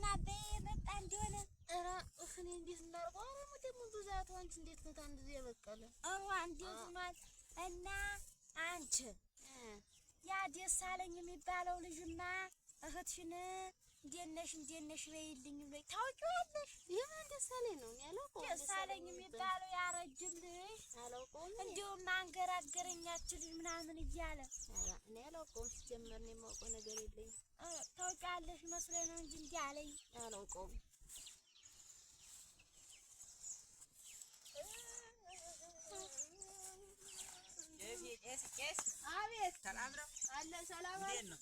እንትን አበይ የመጣ እንደሆነ ኧረ እኔ እንዴት እናድርገው? አረሙ ደግሞ ብዛቱ አንቺ እንዴት ነው ታንድ ጊዜ የበቀለ? ኧረ እንዴት ሆኗል? እና አንቺ ያ ደሳለኝ የሚባለው ልጅማ እህትሽን እንዴት ነሽ እንዴት ነሽ በይልኝ ብሎኝ ታውቂዋለሽ? የማን ደሳለኝ ነው? እኔ አላውቀውም። ደሳለኝ የሚባለው ያ ረጅም ልጅ አላውቀውም። እንዲሁም አንገራገረኛችን ልጅ ምናምን እያለ ኧረ እኔ አላውቀውም። ሲጀመር እኔ የማውቀው ነገር የለኝም። ታውቂዋለሽ መስሎኝ ነው እንጂ እንዲህ አለኝ። አላውቀውም። አቤት። ሰላም ነው? አለን። ሰላም እንዴት ነው?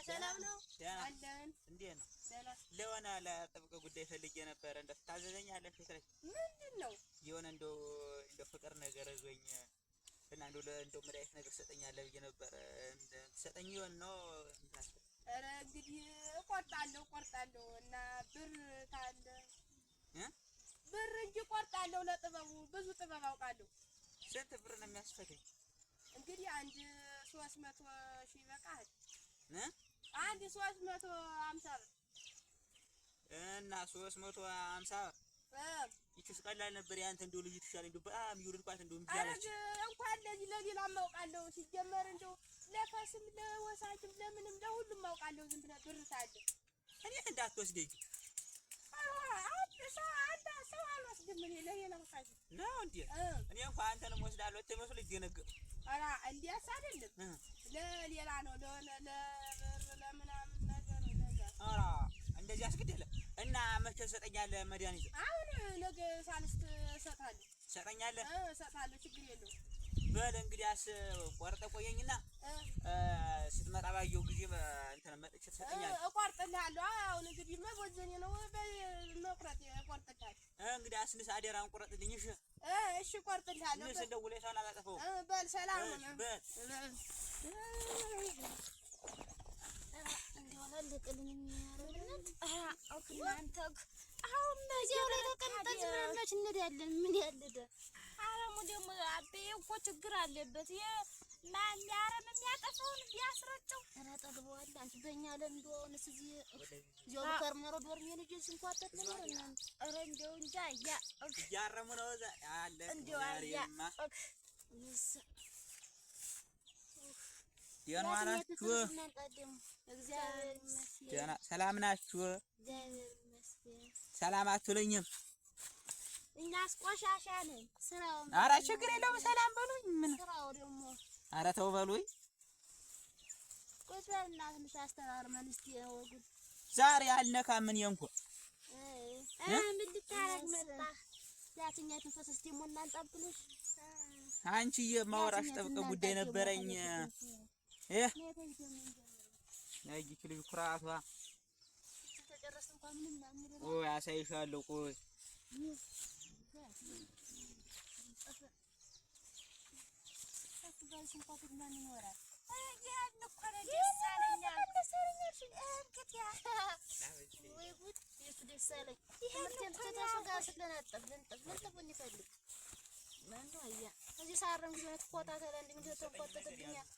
ሰላም ነው ደህና አለን። እንዴት ነው? ደህና። ለሆነ ለጥብቅ ጉዳይ ፈልጌ ነበረ። እንደው ትታዘዘኛለሽ? ትለኝ ምንድን ነው? የሆነ እንደው እንደው ፍቅር ነገር ይዞኝ እና እንደው እንደው መድኃኒት ነገር ትሰጠኛለህ ብዬ ነበረ። ትሰጠኝ ይሆን ነው? ኧረ እንግዲህ እቆርጣለሁ እቆርጣለሁ እና ብር ታለ እ ብር እንጂ እቆርጣለሁ። ለጥበቡ ብዙ ጥበብ አውቃለሁ። ስንት ብር ነው የሚያስፈልግ? እንግዲህ አንድ 300 ሺህ ይበቃሃል። እ አንድ 350 ብር። እና 350 ብር ይችስ ቀላል ነበር። ያንተ እንደው ልጅ ትሻለኝ እንደው በጣም እየወደድኳት እንደው እምቢ ኧረ አለች። እንኳን ለዚህ ለሌላም አውቃለሁ። ሲጀመር እንደው ለፈስም ለወሳጅም ለምንም ለሁሉም አውቃለሁ። ዝም ብለህ ብር ታለ እኔ እንዳትወስደኝ ሰው አልወስድም እኔ ለሌላው ሳይ ነው እንዴ? እኔ እንኳን አንተንም ወስዳለሁ ትመስሎኝ ደነገጥኩ። ኧረ እንዲያስ አይደለም ለሌላ ነው ለሆነ ለብር ለምናምን ነገር ነው ለዛ። ኧረ እንደዚህ አስግደለ እና መቼ ትሰጠኛለህ መድኃኒት? አሁን ነገ ሳልስት እሰጥሃለሁ። ትሰጠኛለህ? እሰጥሃለሁ፣ ችግር የለውም። በል እንግዲያስ ቆርጠህ ቆየኝና ስትመጣ ባየው ጊዜ እንትን መጥቼ ትሰጠኛለህ። እቆርጥልሃለሁ። አሁን እንግዲህ መቦዘኔ ነው መቁረጥ፣ እቆርጥልሃለሁ። እንግዲያስ ንስ አደራህን ቁረጥልኝ። እሺ እሺ እቆርጥልሃለሁ። ንስ እንደው ውለታውን አላጠፋውም። በል ሰላም እሺ በል እንደው አላለቀልኝም የሚያደርግልን። እናንተ አሁን እዚያው ላይ ተቀምጠን ዝም ብለን መች እንሄዳለን? ምን ያለደ አረሙ ደግሞ አበዬ እኮ ችግር አለበት። ማን አረም የሚያጠፋውን ቢያስረጨው። ኧረ ጠግበዋል። አንቺ በእኛ ለምዶ አሁንስ እዚህ እዚያው ብከርም ኖሮ ዶርሜ ልጅ ስንኳተት ነበር። እናንተ ኧረ እንደው እንጃ ያ እያረሙ ነው እዛ አለ እንደው አያ ዛሬማ። ደህና ዋላችሁ? እግዚአብሔር ይመስገን። ደህና ሰላም ናችሁ? እግዚአብሔር ይመስገን። ሰላም አትሉኝም? እኛስ ቆሻሻ ነን። ስራው ኧረ ችግር የለውም ሰላም በሉኝ። ምን ስራው ደግሞ ኧረ ተው በሉኝ። ቁጭ በልና ትንሽ አስተራርመን እስኪ ወጉን። ዛሬ አልነካም እኔ እንኳን። ምን ልታረግ መጣህ? ያችኛይቱን ፈሰስ ደግሞ እናንጣብልሽ። አንቺዬ የማወራሽ ጥብቅ ጉዳይ ነበረኝ። ነይ ይህች ልጅ ኩራቷ ተጨረስን እንኳን ምንም አንልም። ቆይ አሳይሻለሁ። ቆይ ይሄን እኮ ነው ደስ አለኝ ወይ ጉድ! የእሱ ደስ አለኝ። ትምህርቴን ትቼ ተሱ ጋር ስለነጥፍ ልንጥፍ ልንጥፍ እንፈልግ ማነው አያ እዚህ ሳረም ጊዜ እውነት ኮታ ተለ እንዲህ ተንኳተተብኛል።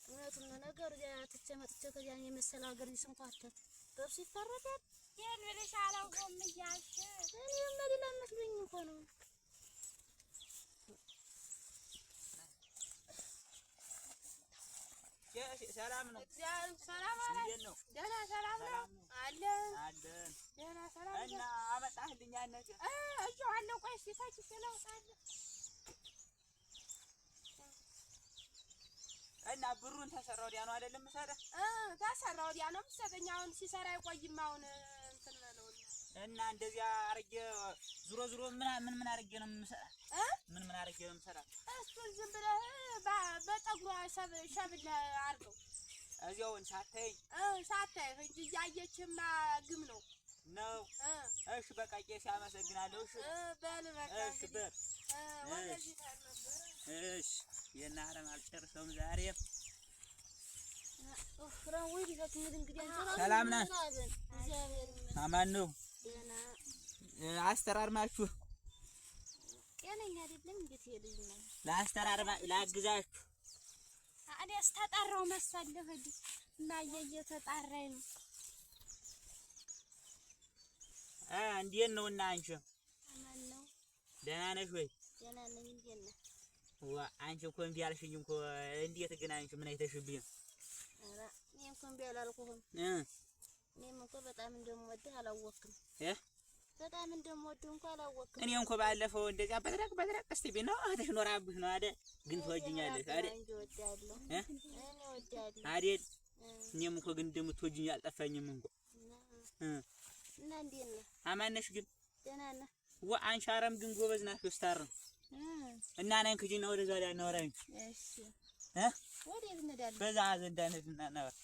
እውነቱን ነው ነገሩ። እዚያ ትቼ መጥቼ ከዚያ የመሰለ ሀገር እዚህ ስንኳተት በእርሱ ይፈረዳል። ይሄን ብለሽ አላውቀውም እያልሽ እኔማ ሌላ መስሎኝ እኮ ነው። ሰላም ነው? እግዚአብሔር ሰላም አለ። እንዴት ነው? ደህና ሰላም ነው አለን። አለን። ደህና ሰላም እና ነው። አመጣህልኝ ያን ነገር? እዚሁ አለው። ቆይ እስኪ ታች ላውጣልህ። እና ብሩን ተሰራ ወዲያ ነው አይደለም የምሰጥህ? ተሰራ ወዲያ ነው የምትሰጠኝ። አሁን ሲሰራ አይቆይም። አሁን እንትን በለውና እና እንደዚያ አድርጌ ዙሮ ዙሮ ምን ምን ምን አድርጌ ነው የምሰጣት? ምን ምን አድርጌ ነው የምሰጣት? እሱን ዝም ብለህ በጠጉሯ ሸብል አድርገው። እዚያውን ሳታየኝ? ሳታይህ እንጂ እያየችማ ግም ነው ነው። እሺ በቃ ቄስ አመሰግናለሁ። እሺ በል በቃ እሺ በል ወደዚህ ነበር። እሺ የእነ አረም አልጨርሰውም ዛሬ። ሰላም ናት? አማን ነው? አስተራርማችሁ ጤነኛ አይደለም። እንዴት ይሄ ልጅ ነው? ላስተራርማ ላግዛችሁ። እኔስ ተጠራው መሰለህ እማዬ እየተጣራኝ ነው። እንዴት ነው እና አንቺ አማን ነው። ደህና ነሽ ወይ? ደህና ነኝ። እንዴት ነህ? ዋ አንቺ እኮ እምቢ አልሽኝ እኮ። እንዴት ግን አንቺ ምን አይተሽብኝ? ኧረ እኔም እኮ እምቢ አላልኩህም። እኔም እኮ በጣም እንደምወድህ አላወቅም። በጣም እንደምወድህ እንኳ አላወቅም። እኔ እንኳ ባለፈው እንደዚያ በድረቅ በድረቅ እስቲ ቢል ነው እህትሽ ኖራብሽ ነው አይደል? ግን ትወጂኛለሽ አይደል? እንጂ እወድሃለሁ። እኔ እወድሃለሁ አይደል? እኔም እኮ ግን እንደምትወጂኝ አልጠፋኝም እንኳ። እና እንዴት ነህ? አማን ነሽ ግን? ደህና ነህ? ዋ አንቺ አረም ግን ጎበዝ ናት ስታርም እና ነን ክጂና ወደዛ ላይ እናወራኝ። እሺ ወዴት እንሄዳለን? በዛ ዘንዳ እንሂድና እናወራ።